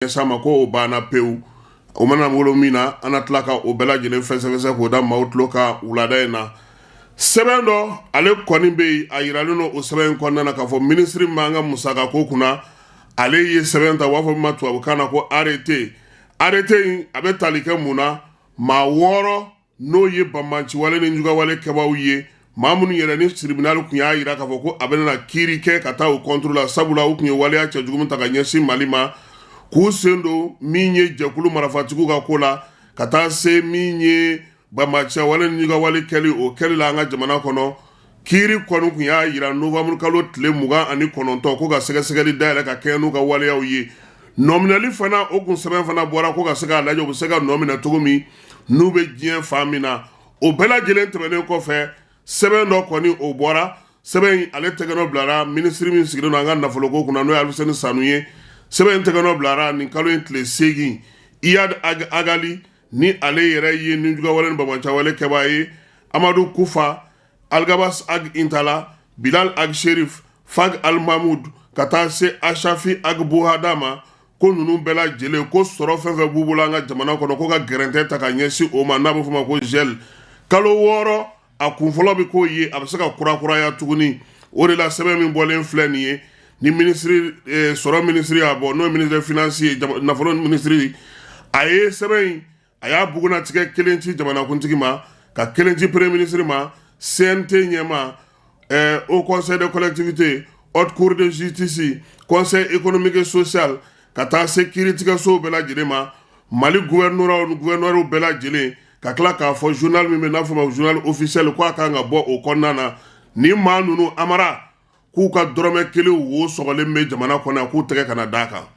Ɲɛsin a ma ko o banna pewu. O mana wolo min na, an na tila ka o bɛɛ lajɛlen fɛsɛfɛsɛ k'o da maaw tulo kan wulada in na. Sɛbɛn dɔ ale kɔni bɛ yen, a yiralen don o sɛbɛn in kɔnɔna na k'a fɔ minisiri min b'an ka musakako kunna, ale ye sɛbɛn ta, u b'a fɔ min ma tubabukan na ko arrêté. Arrêté in, a bɛ tali kɛ mun na? Maa 6, n'o ye banbaanciwale ni jugawale kɛbaaw ye, maa minnu yɛrɛ ni tribunal tun y'a jira k'a fɔ ko a bɛna kiiri kɛ ka taa u contre la, sabula u tun ye waleya cɛjugu min ta ka ɲɛsin Mali ma, k'u sen don min ye jɛkulu marifatigiw ka ko la, ka taa se min ye banbaanciwale ni jugawale kɛli, o kɛli la an ka jamana kɔnɔ. Kiiri kɔni tun y'a jira novembre kalo tile 29 ko ka sɛgɛsɛgɛli dayɛlɛ ka kɛɲɛ n'u ka waleyaw ye. Nɔminɛli fana, o kun sɛbɛn fana bɔra ko ka se k'a lajɛ u bɛ se ka nɔ minɛ cogo min n'u bɛ diɲɛ fan min na. O bɛɛ lajɛlen tɛmɛnen kɔfɛ, sɛbɛn dɔ kɔni o bɔra. Sɛbɛn in ale tɛgɛnɔ bilara minisiri min sigilen don an ka nafoloko kunna, n'o ye Aluseni Sanu ye. Sɛbɛn in tɛgɛnɔ bilara nin kalo in tile 8. Iyad Agali, ni ale yɛrɛ ye nijugawale ni banbaanciwale kɛbaa ye, Amadu Kufa, Algabas Ag Intala, Bilal Ag Sherif, Fag Al Mahmoud, ka taa se Achafi Ag Buhada ma, ko ninnu bɛɛ lajɛlen, ko sɔrɔ fɛn fɛn b'u bolo an ka jamana kɔnɔ, ko ka gɛrɛntɛ ta ka ɲɛsin o ma, n'a bɛ f'o ma ko gel. Kalo 6, a kun fɔlɔ bɛ k'o ye, a bɛ se ka kurakuraya tuguni. O de la, sɛbɛn min bɔlen filɛ nin ye, ni minisiri sɔrɔ minisiri y'a bɔ, n'o ye ministre des finances ye, nafolo minisiri, a ye sɛbɛn in, a y'a bugunnatigɛ kelen ci jamanakuntigi ma, ka kelen ci premier ministre ma, CNT ɲɛmaa, haut conseil des collectivités, haute cour de justice, conseil économique et social, ka taa se kiiritigɛsow bɛɛ lajɛlen ma, Mali gouverneur gouverneur bɛɛ lajɛlen, ka tila k'a fɔ journal min bɛ n'a fɔ ma journal officiel, ko a kan ka bɔ o kɔnɔna na. Ni maa ninnu, Amara, k'u ka dɔrɔmɛ kelen wo sɔgɔlen bɛ jamana kɔnɔ, k'u tɛgɛ kana d'a kan.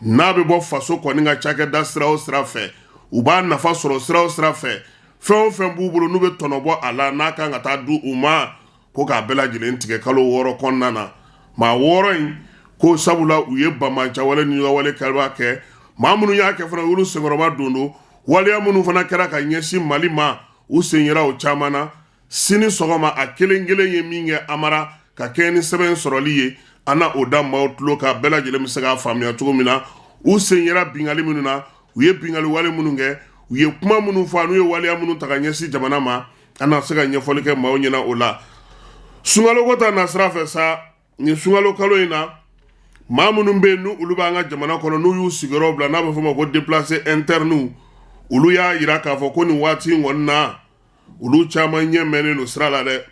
N'a bɛ bɔ faso kɔni ka cakɛda sira o sira fɛ, u b'a nafa sɔrɔ sira o sira fɛ, fɛn o fɛn b'u bolo n'u bɛ tɔnɔ bɔ a la, n'a kan ka taa di u ma, ko k'a bɛɛ lajɛlen tigɛ kalo 6 kɔnɔna na. Maa 6 in, ko sabula u ye banbaanciwale ni wale kɛba kɛ. Maa minnu y'a kɛ fana, olu senkɔrɔma don don waleya minnu fana kɛra ka ɲɛsin Mali ma, u sen yera o caman na. Sini sɔgɔma, a kelen kelen ye min kɛ, Amara, ka kɛɲɛ ni sɛbɛn sɔrɔli ye, an na o da maaw tulo kan, bɛɛ lajɛlen bɛ se k'a faamuya cogo min na, u sen yera bingali minnu na, u ye bingali wale minnu kɛ, u ye kuma minnu fɔ, n'u ye waleya minnu ta ka ɲɛsin jamana ma. An na se ka ɲɛfɔli kɛ maaw ɲɛna o la. Sunkaloko ta nasira fɛ sa, nin sunkalo kalo in na, maa minnu bɛ yen n'u olu b'an ka jamana kɔnɔ, n'u y'u sigiyɔrɔ bila, n'a bɛ fɔ o ma ko déplacé interne, olu y'a jira k'a fɔ ko nin waati in kɔni na, olu caman ɲɛ mɛnnen don sira la dɛ.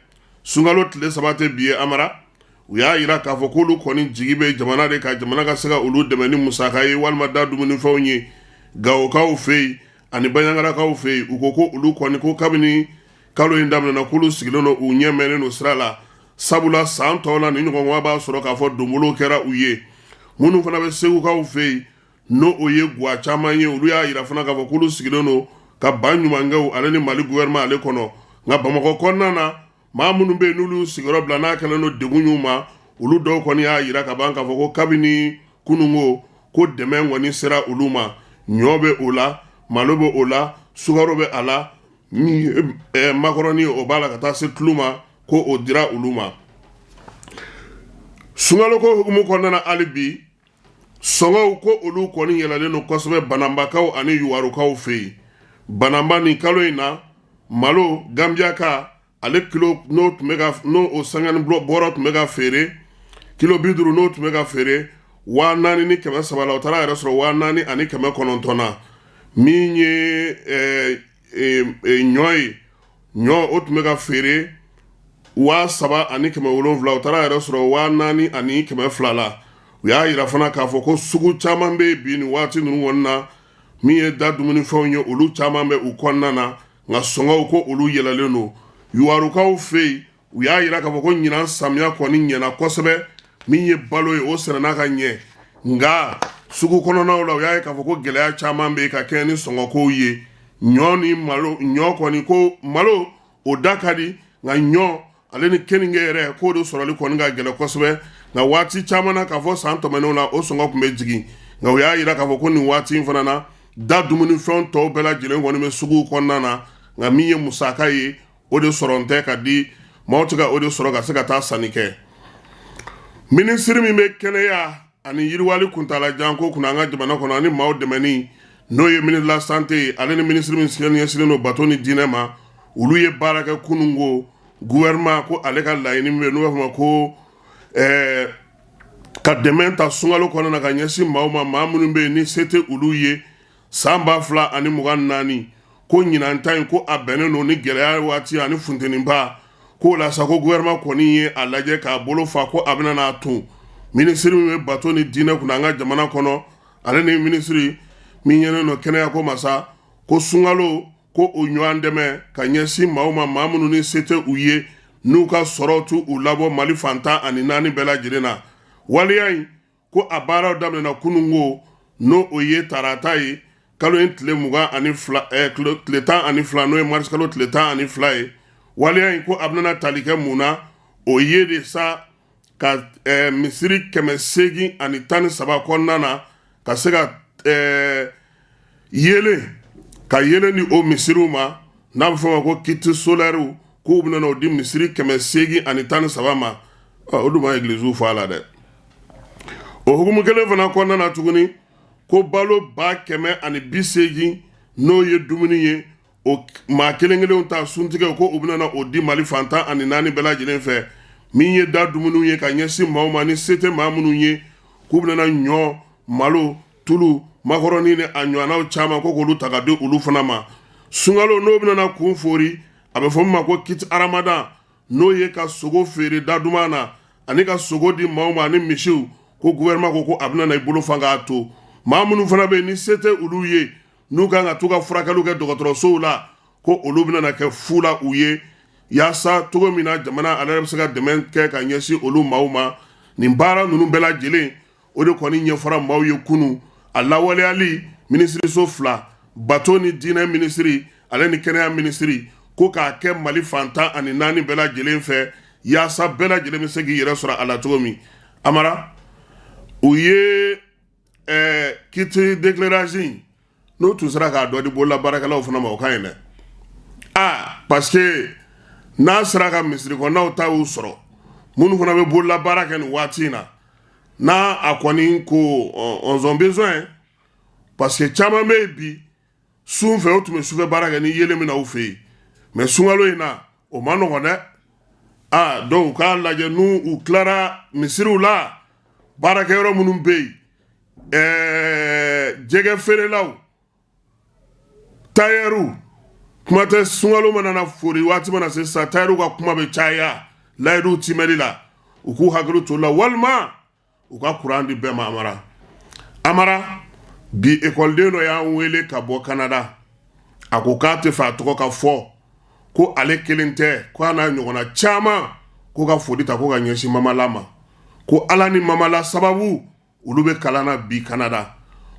Sunkalo tile 3 tɛ bi ye, Amara. U y'a jira k'a fɔ k'olu kɔni jigi bɛ jamana de kan, jamana ka se ka olu dɛmɛ ni musaka ye walima da dumunifɛnw ye. Gawokaw fɛ yen ani Banjagarakaw fɛ yen, u ko ko olu kɔni ko kabini kalo in daminɛna, k'olu sigilen don, u ɲɛ mɛnnen don sira la, sabula san tɔw la, ni ɲɔgɔn b'a sɔrɔ k'a fɔ donbolo kɛra u ye. Minnu fana bɛ Segukaw fɛ yen, n'o o ye gwa caman ye, olu y'a jira fana k'a fɔ k'olu sigilen don ka ba ɲumankɛw ale ni Mali gouvernement ale kɔnɔ. Nka Bamakɔ kɔnɔna na, maa minnu bɛ yen n'olu sigiyɔrɔ bila, n'a kɛlen don degun y'u ma, olu dɔw kɔni y'a jira ka ban k'a fɔ ko kabini kununko, ko dɛmɛ kɔni sera olu ma. Ɲɔ bɛ o la, malo bɛ o la, sukaro bɛ a la, makɔrɔni o b'a la, ka taa se tulu ma, ko o dira olu ma. Sunkaloko hukumu kɔnɔna na hali bi, sɔngɔw ko olu kɔni yɛlɛlen don kosɛbɛ Bananbakaw ani Yuwarukaw fɛ yen. Bananba, nin kalo in na, malo Gambiyaka ale kilo n'o tun bɛ ka n'o o sangani bɔrɔ tun bɛ ka feere kilo 50, n'o tun bɛ ka feere 4300 la, o taara yɛrɛ sɔrɔ 4900 na. Min ye ɲɔ ye, ɲɔ o tun bɛ ka feere 3700, o taara yɛrɛ sɔrɔ 4200 la. U y'a jira fana k'a fɔ ko sugu caman bɛ bi nin waati ninnu kɔni na, min ye da dumunifɛnw ye, olu caman bɛ u kɔnɔna na, nka sɔngɔw ko olu yɛlɛlen don. Yuwarukaw fɛ yen, u y'a jira k'a fɔ ko ɲinan samiya kɔni ɲɛna kosɛbɛ, min ye balo ye, o sɛnɛna ka ɲɛ, nka sugu kɔnɔnaw la, u y'a ye k'a fɔ ko gɛlɛya caman bɛ yen ka kɛɲɛ ni sɔngɔkow ye. Ɲɔ ni malo, ɲɔ kɔni ko malo o da ka di, nka ɲɔ ale ni keninge yɛrɛ, k'o de sɔrɔli kɔni ka gɛlɛn kosɛbɛ. Nka waati caman na, k'a fɔ san tɛmɛnenw na, o sɔngɔ tun bɛ jigin, nka u y'a jira k'a fɔ ko nin waati in fana na, da dumunifɛn tɔw bɛɛ lajɛlen kɔni bɛ suguw kɔnɔna na, nka min ye musaka ye, o de sɔrɔ tɛ ka di maaw tɛ ka o de sɔrɔ ka se ka taa sanni kɛ. Minisiri min bɛ kɛnɛya ani yiriwali kuntaalajan ko kunna an ka jamana kɔnɔ ani maaw dɛmɛni, n'o ye ministre de la santé ye, ale ni minisiri min ɲɛsinnen don bato ni diinɛ ma, olu ye baara kɛ kunun. Ko gouvernement ko ale ka laɲini min bɛ, n'u b'a fɔ ma ko ka dɛmɛ ta sunkalo kɔnɔna na ka ɲɛsin maaw ma, maa minnu bɛ yen ni se tɛ olu ye, san 2024, ko ɲinan ta in, ko a bɛnnen don ni gɛlɛya waati ani funteniba k'o la sa, ko gouvernement kɔni ye a lajɛ k'a bolo fa ko a bɛna n'a to minisiri min bɛ bato ni diinɛ kunna an ka jamana kɔnɔ, ale ni minisiri min ɲɛnen don kɛnɛya ko ma sa, ko sunkalo ko o ɲɔgɔn dɛmɛ ka ɲɛsin maaw ma, maa minnu ni se tɛ u ye, n'u ka sɔrɔ t'u u labɔ Mali fan 14 bɛɛ lajɛlen na. Waleya in, ko a baaraw daminɛna kununko, n'o o ye tarata ye, kalo in tile 22, tile 12, n'o ye marisi kalo tile 12 ye. Waleya in, ko a bɛna tali kɛ mun na? O ye de sa ka misiri 813 kɔnɔna na, ka se ka yeelen, ka yeelen di o misiriw ma, n'a bɛ fɔ o ma ko kit solairew, k'u bɛna o di misiri 813 ma. O dun ma egiliziw fɔ a la dɛ. O hukumu kelen fana kɔnɔna na tuguni, ko balo 180,000, n'o ye dumuni ye, o maa kelen kelenw ta suntigɛ, ko u bɛna o di Mali fan 14 bɛɛ lajɛlen fɛ. Min ye da dumuniw ye ka ɲɛsin maaw ma ni se tɛ maa minnu ye, k'u bɛna ɲɔ, malo, tulu, makɔrɔni ni a ɲɔgɔnnaw caman, ko k'olu ta ka di olu fana ma. Sunkalo n'o bɛna kun fori, a bɛ fɔ min ma ko kit ramadan, n'o ye ka sogo feere da duman na ani ka sogo di maaw ma ani misiw, ko gouvernement ko ko a bɛna i bolo fan k'a to maa minnu fana bɛ yen ni se tɛ olu ye, n'u kan ka t'u ka furakɛliw kɛ dɔgɔtɔrɔsow la, ko olu bɛna kɛ fu la u ye, yaasa cogo min na jamana ale yɛrɛ bɛ se ka dɛmɛ kɛ ka ɲɛsin olu maaw ma. Nin baara ninnu bɛɛ lajɛlen, o de kɔni ɲɛfɔra maaw ye kunun. A lawaleyali minisiriso fila, bato ni diinɛ minisiri ale ni kɛnɛya minisiri, ko k'a kɛ Mali fan 14 bɛɛ lajɛlen fɛ, yaasa bɛɛ lajɛlen bɛ se k'i yɛrɛ sɔrɔ a la cogo min. Amara, u ye kit d'éclairage in, n'o tun sera k'a dɔ di bolola baarakɛlaw fana ma, o ka ɲi dɛ. Aa, parce que n'a sera ka misiri kɔnɔnaw ta y'u sɔrɔ, minnu fana bɛ bolola baara kɛ nin waati in na, n'a a kɔni ko ils ont besoin, parce que caman bɛ yen bi sun fɛ, o tun bɛ sufɛ baara kɛ ni yeelen bɛ na u fɛ yen, mais sunkalo in na, o ma nɔgɔn dɛ. Aa, donc u k'a lajɛ, n'u u tilara misiriw la, baarakɛyɔrɔ minnu bɛ yen, jɛgɛ feerelaw, tayɛriw, kuma tɛ, sunkalo mana na fori waati mana se sisan, tayɛriw ka kuma bɛ caya layiduw timɛli la, u k'u hakili to la, walima u ka kuran di bɛɛ ma. Amara, Amara, bi ekɔliden dɔ y'an wele ka bɔ Kanada. A ko k'a tɛ fɛ a tɔgɔ ka fɔ, ko ale kelen tɛ, ko a n'a ɲɔgɔnna caman, ko ka foli ta ko ka ɲɛsin Mamala ma, ko Ala ni Mamala sababu, olu bɛ kalan na bi Kanada,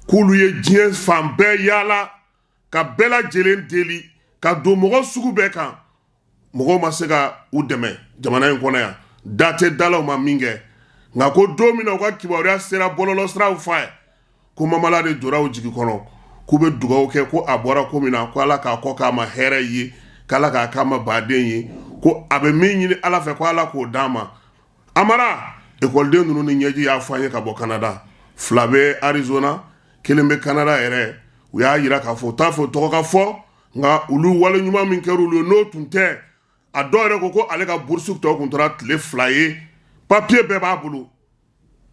k'olu ye diɲɛ fan bɛɛ yaala ka bɛɛ lajɛlen deli ka don mɔgɔ sugu bɛɛ kan, mɔgɔw ma se ka u dɛmɛ jamana in kɔnɔ yan, da tɛ dalaw ma min kɛ. Nka ko don min na u ka kibaruya sera bɔlɔlɔ siraw fɛ, ko Mamala de jɔra u jigi kɔnɔ, k'u bɛ dugawu kɛ ko a bɔra ko min na, ko Ala k'a kɔ k'a ma hɛrɛ ye, k'Ala k'a k'a ma baden ye, ko a bɛ min ɲini Ala fɛ, ko Ala k'o d'a ma. Amara, ekɔliden ninnu ni ɲɛji y'a fɔ an ye ka bɔ Kanada. Fila bɛ Arizona, kelen bɛ Kanada yɛrɛ. U y'a jira k'a fɔ u t'a fɛ u tɔgɔ ka fɔ, nka olu wale ɲuman min kɛra olu ye, n'o tun tɛ, a dɔw yɛrɛ ko ko ale ka bourse tɔ tun tora tile 2 ye, papier bɛɛ b'a bolo,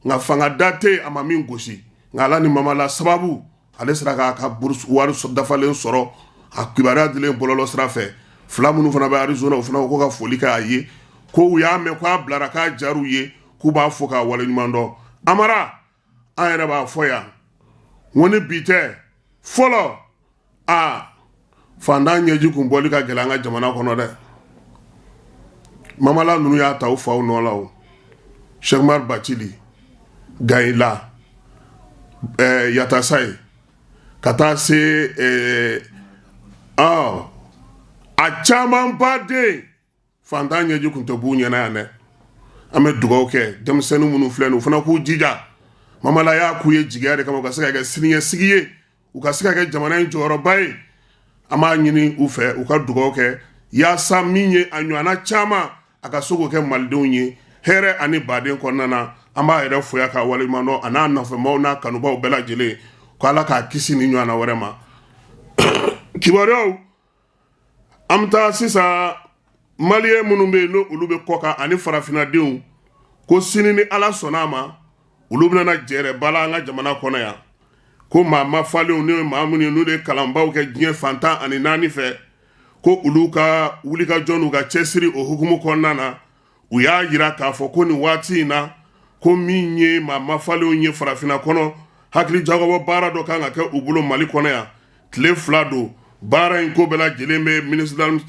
nka fanga da tɛ yen, a ma min gosi, nka Ala ni Mamala sababu, ale sera k'a ka bourse wari dafalen sɔrɔ, a kibaruya dilen bɔlɔlɔ sira fɛ. Fila minnu fana bɛ Arizona, o fana ko ka foli kɛ a ye, ko u y'a mɛn k'a bilara, k'a diyar'u ye, k'u b'a fɔ k'a waleɲuman dɔn. Amara, an yɛrɛ b'a fɔ yan n ko ni bi tɛ fɔlɔ, aa, fantan ɲɛji kun bɔli ka gɛlɛn an ka jamana kɔnɔ dɛ. Mamala ninnu y'a ta u faw nɔ la. O Cheikh Umar Bacili, Gayila, Yatasaye, ka taa se a camanba den, fantan ɲɛji kun tɛ b'u ɲɛna yan dɛ. An bɛ dugawu kɛ denmisɛnnin minnu filɛ nin, u fana k'u jija. Mamala y'a k'u ye jigiya de kama, u ka se ka kɛ siniɲɛsigi ye, u ka se ka kɛ jamana in jɔyɔrɔba ye. An b'a ɲini u fɛ, u ka dugawu kɛ yaasa min ye a ɲɔgɔnna caman, a ka se k'o kɛ malidenw ye hɛrɛ ani baden kɔnɔna na. An b'a yɛrɛ fo yan k'a waleɲuman dɔn, a n'a nɔfɛmaaw n'a kanubaw bɛɛ lajɛlen, ko Ala k'a kisi ni ɲɔgɔnna wɛrɛ ma. Kibaruyaw, an bɛ taa sisan maliyɛn minnu bɛ yen, n'o olu bɛ kɔkan ani farafinnadenw, ko sini ni Ala sɔnna a ma, olu bɛna jɛrɛba la an ka jamana kɔnɔ yan, ko maa mafalenw, n'o ye maa minnu ye, n'u ye kalanbaw kɛ diɲɛ fan 14 fɛ, ko olu ka wulikajɔ n'u ka cɛsiri o hukumu kɔnɔna na, u y'a jira k'a fɔ ko nin waati in na, ko min ye maa mafalenw ye farafinna kɔnɔ, hakili jagabɔ baara dɔ kan ka kɛ u bolo Mali kɔnɔ yan. Tile 2 don. Baara in ko bɛɛ lajɛlen bɛ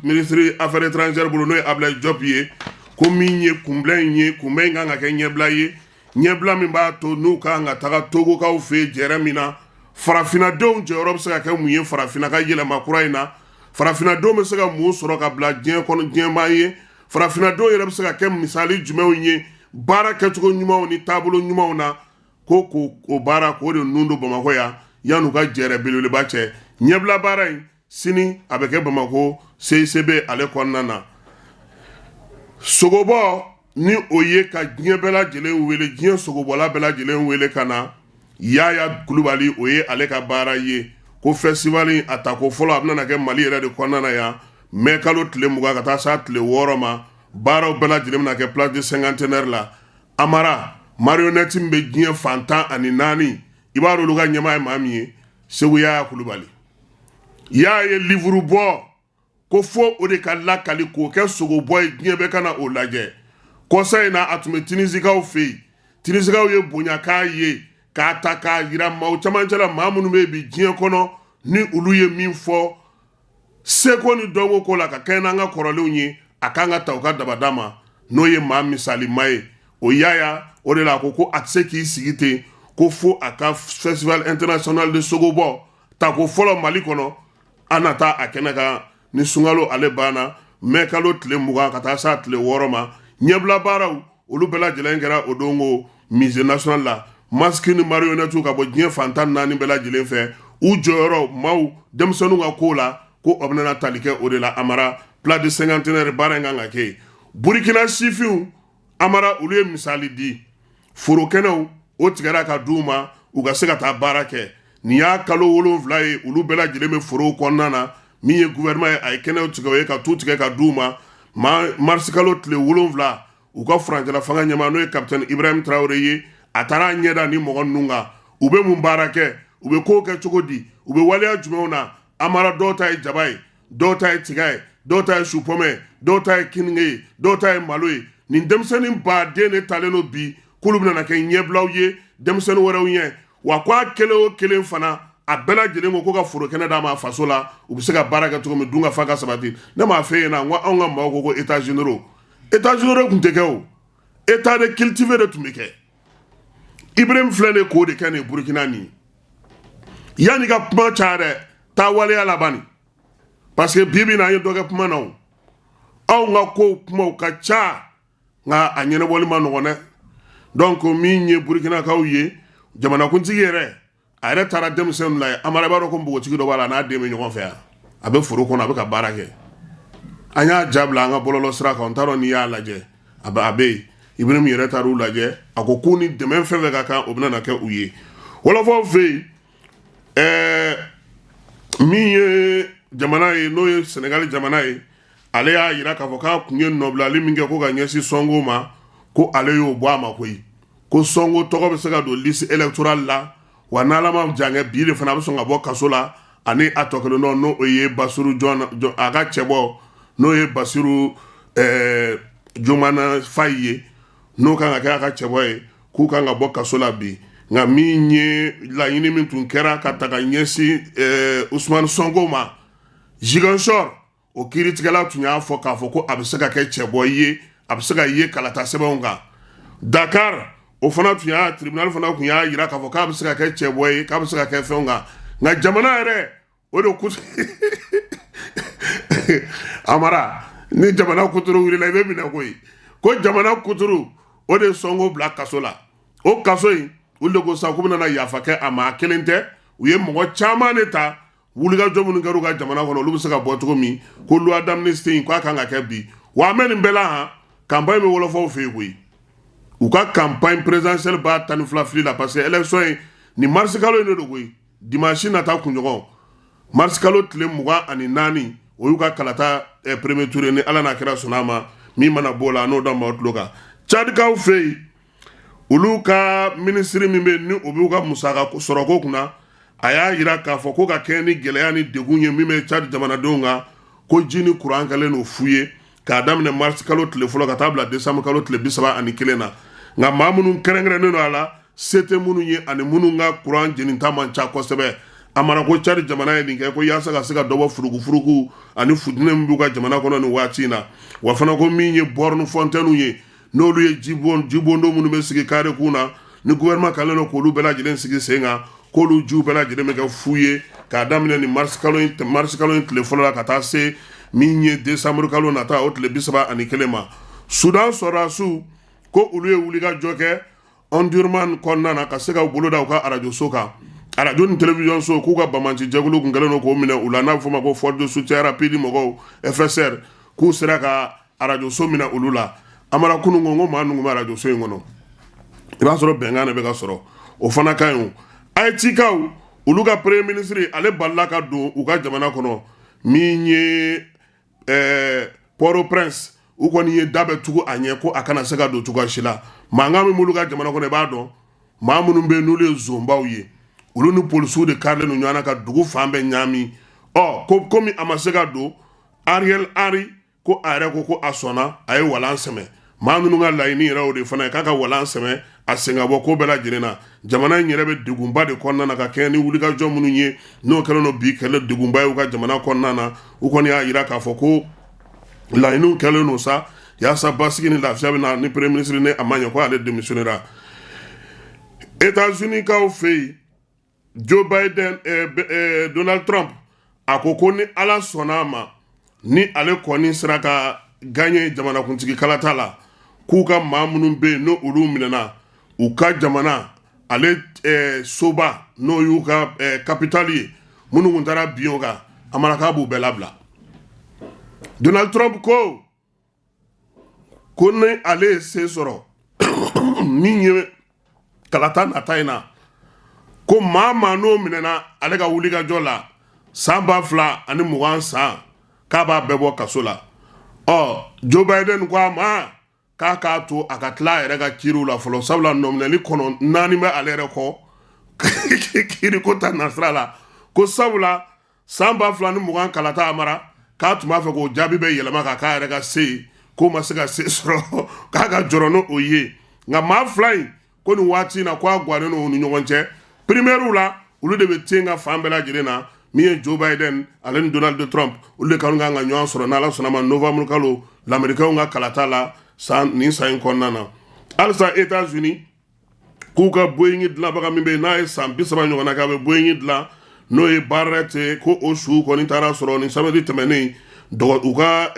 ministre affaires étrangères bolo, n'o ye Ablaye Diop ye. Ko min ye kunbɛn in ye, kunbɛn in kan ka kɛ ɲɛbila ye, ɲɛbila min b'a to n'u kan ka taga Togokaw fɛ yen jɛrɛ min na, farafinnadenw jɔyɔrɔ bɛ se ka kɛ mun ye farafinna ka yɛlɛma kura in na, farafinnadenw bɛ se ka mun sɔrɔ ka bila diɲɛ kɔnɔ diɲɛmaa ye, farafinnadenw yɛrɛ bɛ se ka kɛ misali jumɛnw ye baara kɛcogo ɲumanw ni taabolo ɲumanw na, ko k'o baara k'o de nun don Bamakɔ yan, yan'u ka jɛrɛ belebeleba cɛ. Ɲɛbila baara in, sini a bɛ kɛ Bamakɔ CICB ale kɔnɔna na. Sogobɔ, ni o ye ka diɲɛ bɛɛ lajɛlen wele, diɲɛ sogobɔla bɛɛ lajɛlen wele ka na, Yaya Kulubali, o ye ale ka baara ye, ko festival a tako fɔlɔ, a bɛna kɛ Mali yɛrɛ de kɔnɔna na yan, mɛ kalo tile 20 ka taa s'a tile 6 ma. Baaraw bɛɛ lajɛlen bɛna kɛ place du Cinquantenaire la. Amara, marionnette min bɛ diɲɛ fan 14, i b'a dɔn olu ka ɲɛmaa ye maa min ye? Segu Yaya Kulubali. Y'a ye livre bɔ ko fo o de ka lakali k'o kɛ sogobɔ ye, diɲɛ bɛɛ ka na o lajɛ. Kɔsa in na, a tun bɛ Tinisikaw fɛ yen. Tinisikaw ye bonya k'a ye, k'a ta k'a yira maaw camancɛ la, maa minnu bɛ yen bi diɲɛ kɔnɔ, ni olu ye min fɔ seko ni dɔnko ko la ka kɛɲɛ n'an ka kɔrɔlenw ye, a kan ka ta u ka dabada ma, n'o ye maa misalima ye, o Yaya. O de la a ko ko a tɛ se k'i sigi ten, ko fo a ka festival international de sogobɔ tako fɔlɔ Mali kɔnɔ, an na taa a kɛnɛ kan ni sunkalo ale banna, mɛ kalo tile 20 ka taa s'a tile 6 ma. Ɲɛbila baaraw, olu bɛɛ lajɛlen kɛra o don ko musée national la. Masque ni marionnette ka bɔ diɲɛ fan 14 bɛɛ lajɛlen fɛ, u jɔyɔrɔ maaw denmisɛnninw ka ko la, ko o bɛna tali kɛ o de la. Amara, place du Cinquantenaire, baara in kan ka kɛ yen. Burukina sifinw, Amara, olu ye misali di. Forokɛnɛw, o tigɛra ka d'u ma, u ka se ka taa baara kɛ. Nin y'a kalo 7 ye, olu bɛɛ lajɛlen bɛ forow kɔnɔna na. Min ye gouvernement ye, a ye kɛnɛw tigɛ o ye, ka tu tigɛ ka d'u ma. Marisi kalo tile 7, u ka furancɛla fanga ɲɛmaa, n'o ye capitaine Ibrahim Traoré ye, a taara a ɲɛda ni mɔgɔ ninnu kan. U bɛ mun baara kɛ? U bɛ kow kɛ cogo di? U bɛ waleya jumɛnw na? Amara, dɔw ta ye jaba ye, dɔw ta ye tiga ye, dɔw ta ye supɔmɛ ye, dɔw ta ye kininge ye, dɔw ta ye malo ye. Nin denmisɛnnin baden de talen don bi k'olu bɛna kɛ ɲɛbilaw ye denmisɛnnin wɛrɛw ɲɛ wa. Ko a kelen o kelen fana, a bɛɛ lajɛlen ko ka foro kɛnɛ d'a ma faso la, u bɛ se ka baara kɛ cogo min, dun ka fa ka sabati. Ne m'a fɛ yen na, n ko anw ka maaw ko ko état généraux, état généraux tun tɛ kɛ o, état de cultivé de tun bɛ kɛ. Ibrahim filɛ nin k'o de kɛ nin Burukina nin. Yanni ka kuma caya dɛ, taa waleya laban, parce que bi bi na, an ye dɔ kɛ kuma na o. Anw ka kow kumaw ka ca, nka a ɲɛnabɔli ma nɔgɔn dɛ. Donc min ye Burukinakaw ye, jamanakuntigi yɛrɛ, a yɛrɛ taara denmisɛnninw la. Amara, b'a dɔn ko npogotigi dɔ b'a la, n'a den bɛ ɲɔgɔn fɛ yan, a bɛ foro kɔnɔ, a bɛ ka baara kɛ. An y'a ja bila an ka bɔlɔlɔ sira kan, n t'a dɔn n'i y'a lajɛ, a bɛ yen. Ibrahim yɛrɛ taar'u lajɛ, a ko k'u ni dɛmɛ fɛn fɛn ka kan, o bɛna kɛ u ye. Wɔlɔfɔw fɛ yen, min ye jamana ye, n'o ye Senegali jamana ye, ale y'a jira k'a fɔ k'a tun ye nɔbilali min kɛ ko ka ɲɛsin Sonko ma, ko ale y'o bɔ a ma koyi, ko Sonko tɔgɔ bɛ se ka don liste électorale la wa. N'Ala ma jan kɛ, bi de fana a bɛ sɔn ka bɔ kaso la, ani a tɔ kelen dɔ, n'o ye Basiru jɔn, a ka cɛbɔ, n'o ye Basiru Jomana Fayi ye, n'o kan ka kɛ a ka cɛbɔ ye, k'u kan ka bɔ kaso la bi. Nka min ye laɲini min tun kɛra ka ta ka ɲɛsin Usumani Sonko ma Ziguinchor, o kiiritigɛla tun y'a fɔ k'a fɔ ko a bɛ se ka kɛ cɛbɔ ye, a bɛ se ka ye kalata sɛbɛnw kan. Dakar, o fana tun y'a tribunal fana tun y'a jira k'a fɔ k'a bɛ se ka kɛ cɛbɔ ye, k'a bɛ se ka kɛ fɛnw kan. Nka jamana yɛrɛ, o de ku Amara, ni jamana kuturu wulila, i bɛ minɛ koyi. Ko jamana kuturu, o de ye Sonko bila kaso la. O kaso in, olu de ko sisan k'u bɛna yafa kɛ a ma. A kelen tɛ, u ye mɔgɔ caman de ta, wulikajɔ minnu kɛra u ka jamana kɔnɔ, olu bɛ se ka bɔ cogo min, ko loi d'amnistie in, k'a kan ka kɛ bi wa. An bɛ nin bɛɛ la han, campagne bɛ wɔlɔfɔw fɛ yen koyi. U ka campagne présidentielle b'a 12 fili la, parce que élection in nin mars kalo in de don koyi. Dimanche nata kunɲɔgɔn, mars kalo tile 24, o y'u ka kalata premier tour. Ni Ala n'a kɛra sɔnna a ma, min mana b'o la, n'o da maaw tulo kan. Tchadikaw fɛ yen, olu ka minisiri min bɛ yen, ni o b'u ka musaka sɔrɔko kunna, a y'a jira k'a fɔ ko ka kɛɲɛ ni gɛlɛya ni degun ye min bɛ Tchad jamanadenw kan, ko ji ni kuran kɛlen don fu ye k'a daminɛ mars kalo tile fɔlɔ ka taa bila décembre kalo tile 31 na. Nka maa minnu kɛrɛnkɛrɛnnen don a la, se tɛ minnu ye ani minnu ka kuran jeninta man ca kosɛbɛ. A mara ko Tchad jamana ye nin kɛ ko yaasa ka se ka dɔ bɔ furukufuruku ani futinɛ min b'u ka jamana kɔnɔ nin waati in na. Wa fana ko min ye borne fontaine ye, n'olu ye jibondo minnu bɛ sigi kare kun na, ni gouvernement kɛlen don k'olu bɛɛ lajɛlen sigi sen kan, k'olu jiw bɛɛ lajɛlen bɛ kɛ fu ye k'a daminɛ nin mars kalo in tile fɔlɔ la ka taa se min ye décembre kalo nata, o tile 31 ma. Sudan sɔrɔdasiw ko olu ye wulikajɔ kɛ Omdurman kɔnɔna na ka se ka bolo da u ka arajoso kan, arajo ni télévision so, k'u ka banbaanci jɛkulu kun kɛlen don k'o minɛ u la, n'a bɛ f'o ma ko force de soutien rapide mɔgɔw, FSR, k'u sera ka arajoso minɛ olu la. Amara, kunun ko maa ninnu bɛ arajoso in kɔnɔ, i b'a sɔrɔ bɛnkan de bɛ ka sɔrɔ, o fana ka ɲi. O Haïtikaw, olu ka premier ministre, ale balila ka don u ka jamana kɔnɔ min ye Port-au-Prince. U kɔni ye da bɛ tugu a ɲɛ ko a kana se ka don cogoya si la. Mankan min b'olu ka jamana kɔnɔ, i b'a dɔn maa minnu bɛ yen n'olu ye zonbaw ye, olu ni polisiw de karilen don ɲɔgɔn na ka dugu fan bɛɛ ɲaami. Ɔ ko komi a ma se ka don, Ariel Henry ko a yɛrɛ ko a sɔnna, a ye walan sɛmɛ. Maa minnu ka laɲini yɛrɛ o de fana ye k'a ka walan sɛmɛ, a sen ka bɔ ko bɛɛ lajɛlen na. Jamana in yɛrɛ bɛ degunba de kɔnɔna na ka kɛɲɛ ni wulikajɔ minnu ye, n'o kɛlen don bi kɛlɛ degunba ye u ka jamana kɔnɔna na. U kɔni y'a jira k'a fɔ ko laɲiniw kɛlen don sa yaasa basigi ni lafiya bɛ na. Ni premier ministre ni a ma ɲɛ ko ale démissionnera. États-Unis kaw fɛ yen, Joe Biden, Donald Trump, a ko ni Ala sɔnna a ma, ni ale kɔni sera ka gagner jamanakuntigi kalata la, k'u ka maa minnu bɛ yen n'o olu minɛna u ka jamana ale soba, n'o y'u ka capitale ye, minnu tun taara bin o kan, a mara k'a b'u bɛɛ labila. Donald Trump ko ni ale ye se sɔrɔ min ye kalata nata in na, ko maa maa n'o minɛna ale ka wulikajɔ la san 2020 san, k'a b'a bɛɛ bɔ kaso la. Ɔ Joe Biden ko a ma k'a k'a to a ka tila a yɛrɛ ka kiiriw la fɔlɔ, sabula nɔminɛli kɔnɔ naani bɛ ale yɛrɛ kɔ kiiriko ta nasira la, ko sabula san 2020 kalata, a mara k'a tun b'a fɛ k'o jaabi bɛ yɛlɛma ka k'a yɛrɛ ka se ye, k'o ma se ka se sɔrɔ, k'a ka jɔrɔ n'o ye. Nka maa fila in ko nin waati in na, ko a gannen don u ni ɲɔgɔn cɛ primairew la, olu de bɛ ten ka fan bɛɛ lajɛlen na. Min ye Joe Biden ale ni Donald Trump, olu de kan ka ɲɔgɔn sɔrɔ n'Ala sɔnna ma novembre kalo lamɛrikaw ka kalata la san nin san in kɔnɔna na. Halisa États-Unis, k'u ka Boeing dilanbaga min bɛ yen, n'a ye san 30 ɲɔgɔnna kɛ a bɛ Boeing dilan, n'o ye Barrett ye, ko o su kɔni taara sɔrɔ ni samedi tɛmɛnen u ka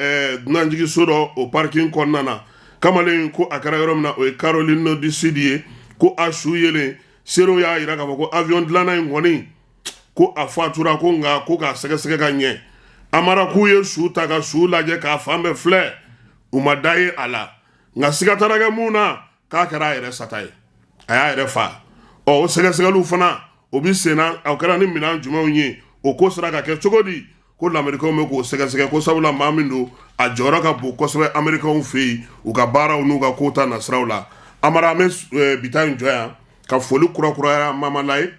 dunanjiginso dɔ, o parking kɔnɔna na. Kamalen ko a kɛra yɔrɔ min na, o ye Caroline du Sud ye. Ko a su yelen, seerew y'a jira k'a fɔ ko avion dilanna in kɔni, ko a fatura, ko nka ko k'a sɛgɛsɛgɛ ka ɲɛ. A mara k'u ye su ta ka su lajɛ k'a fan bɛɛ filɛ, u ma da ye a la. Nka siga taara kɛ mun na, k'a kɛra a yɛrɛ sata ye, a y'a yɛrɛ fa. Ɔ o sɛgɛsɛgɛliw fana o bɛ senna, o kɛra ni minɛn jumɛnw ye, o ko sera ka kɛ cogo di, ko lamerikaw bɛ k'o sɛgɛsɛgɛ, ko sabula maa min don, a jɔyɔrɔ ka bon kosɛbɛ amerikaw fɛ yen, u ka baaraw n'u ka kow ta nasiraw la. Amara, an bɛ bi ta in jɔ yan ka foli kurakuraya Mamala ye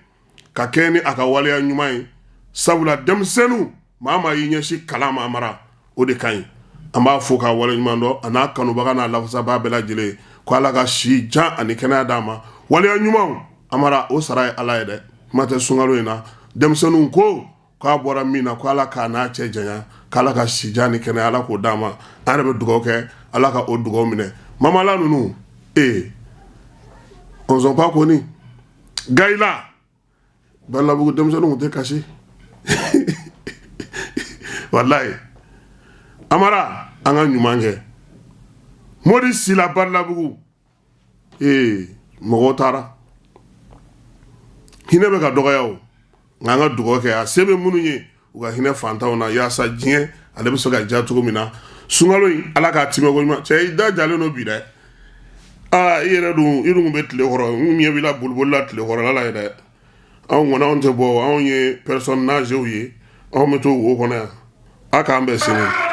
ka kɛ ni a ka waleya ɲuman ye, sabula denmisɛnninw, maa maa y'i ɲɛsin kalan ma, Amara, o de ka ɲi. An b'a fo k'a waleɲuman dɔn, a n'a kanubaga n'a lafasabaa bɛɛ lajɛlen, ko Ala ka si jan ani kɛnɛya d'a ma. Waleya ɲumanw, Amara, o sara ye Ala ye dɛ. Kuma tɛ sunkalo in na, denmisɛnninw ko k'a bɔra min na, ko Ala k'a n'a cɛ janya, k'Ala ka si jan ni kɛnɛya, Ala k'o d'a ma. An yɛrɛ bɛ dugawu kɛ, Ala ka o dugawu minɛ. Mamala ninnu ee ɔnzɔnpa kɔni Gayila Balabugu, denmisɛnninw tun tɛ kasi walayi. Amara, an ka ɲuman kɛ. Mori Sila Balabugu, ee mɔgɔw taara, hinɛ bɛ ka dɔgɔya o. Nka an ka dugawu kɛ, a se bɛ minnu ye, u ka hinɛ fantanw na, yaasa diɲɛ ale bɛ se ka diya cogo min na. Sunkalo in, Ala k'a timɛ ko ɲuman. Cɛ, i da jalen don bi dɛ. Aa, i yɛrɛ dun, i dun bɛ tile kɔrɔ, n ɲɛ b'i la boliboli la tile kɔrɔla la ye dɛ. Anw kɔni, anw tɛ bɔ, anw ye personnes âgées ye, anw bɛ to wo kɔnɔ yan. A k'an bɛn sini.